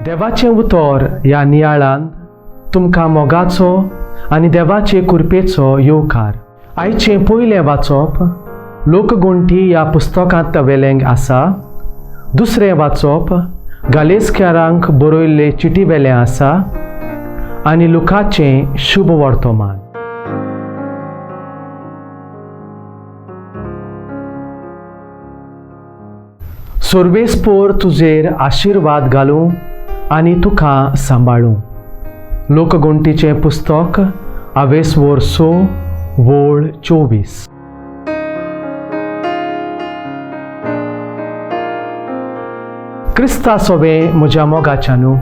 देवाचें उतर ह्या नियाळान तुमकां मोगाचो आनी देवाचे कृपेचो येवकार. आयचें पयलें वाचप लोकगुंठी ह्या पुस्तकांत वेलें आसा. दुसरें वाचप गालेस्कारांक बरयल्ले चिटी वेलें आसा आनी लुकाचें शुभ वर्तमान. सर्वेस्पोर तुजेर आशिर्वाद घालूं आनी तुका सांबाळूं. लोकगुंटीचें पुस्तक आवेसवोर 6 वोळ 24. क्रिस्ता सोबे म्हज्या मोगाच्या न्हू,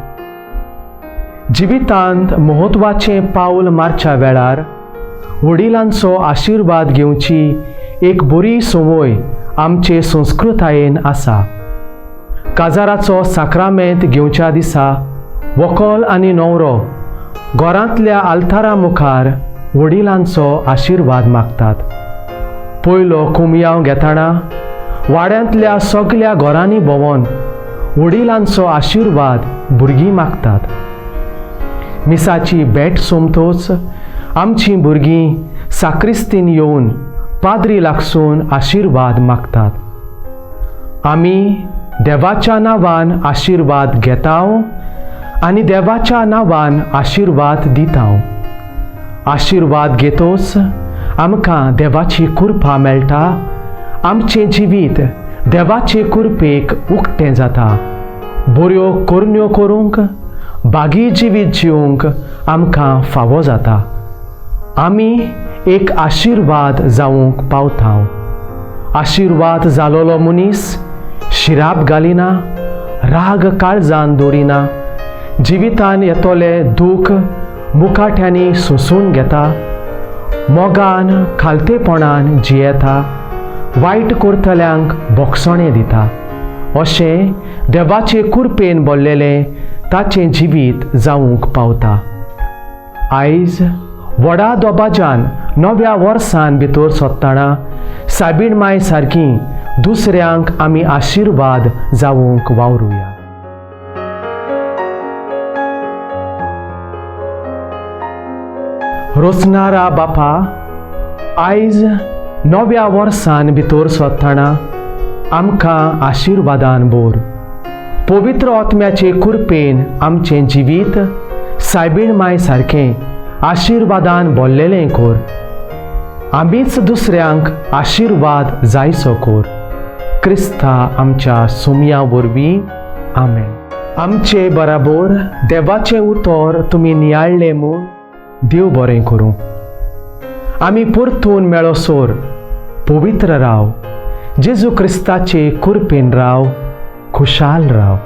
जिवितांत म्हत्वाचें पावल मारच्या वेळार वडिलांचो आशिर्वाद घेवची एक बरी संवय आमचे संस्कृतायेन आसा. काजाराचो साक्रामेंत घेवच्या दिसा व्हंकल आनी न्हवरो घरांतल्या आल्तारा मुखार वडिलांचो आशिर्वाद मागतात. पयलो कुमयांव घेतना वाड्यांतल्या सगल्या घरांनी भोंवन वडिलांचो आशिर्वाद भुरगीं मागतात. मिसाची भेट सोमतोच आमचीं भुरगीं साक्रिस्तीन येवन पाद्री लागसून आशिर्वाद मागतात. आमी देवाच्या नांवान आशिर्वाद घेता आनी देवाच्या नांवान आशिर्वाद दिता. आशिर्वाद घेतोच आमकां देवाची कृपा मेळटा. आमचें जिवीत देवाचे कृपेक उक्तें जाता. बऱ्यो करण्यो करूंक, बागी जिवीत जिवंक आमकां फावो जाता. आमी एक आशिर्वाद जावंक पावता. आशिर्वाद जालोलो मनीस शिराप घालिना, राग काळजान दवरिना, जिवितान येतले दूख मुखाट्यांनी सोंसून घेता, मोगान खालतेपणान जियेता, वायट करतल्यांक बोगसणें दिता. अशें देवाचे कृपेन भरलेलें ताचें जिवीत जावंक पावता. आयज व्हडा दबाज्यान नव्या वर्सान भितर सोदतना सायबीण माय सारकी दुसऱ्यांक आमी आशिर्वाद जावंक वावरुया. रोचनारा बापा, आयज नव्या वर्सान भितर सोदतना आमकां आशिर्वादान भर. पवित्र आत्म्याचे कृपेन आमचें जिवीत सायबीण माय सारकें आशिर्वादान भरलेलें कोर. आमीच दुसऱ्यांक आशिर्वाद जायचो कोर. क्रिस्ता आमच्या सोमया वरवीं, आमेन. आमचे बराबर देवाचें उतर तुमी नियाळ्ळें म्हूण देव बरें करूं. आमी परतून मेळोसर पवित्र राव, जेजू क्रिस्ताचे कृपेन राव, खुशाल राव.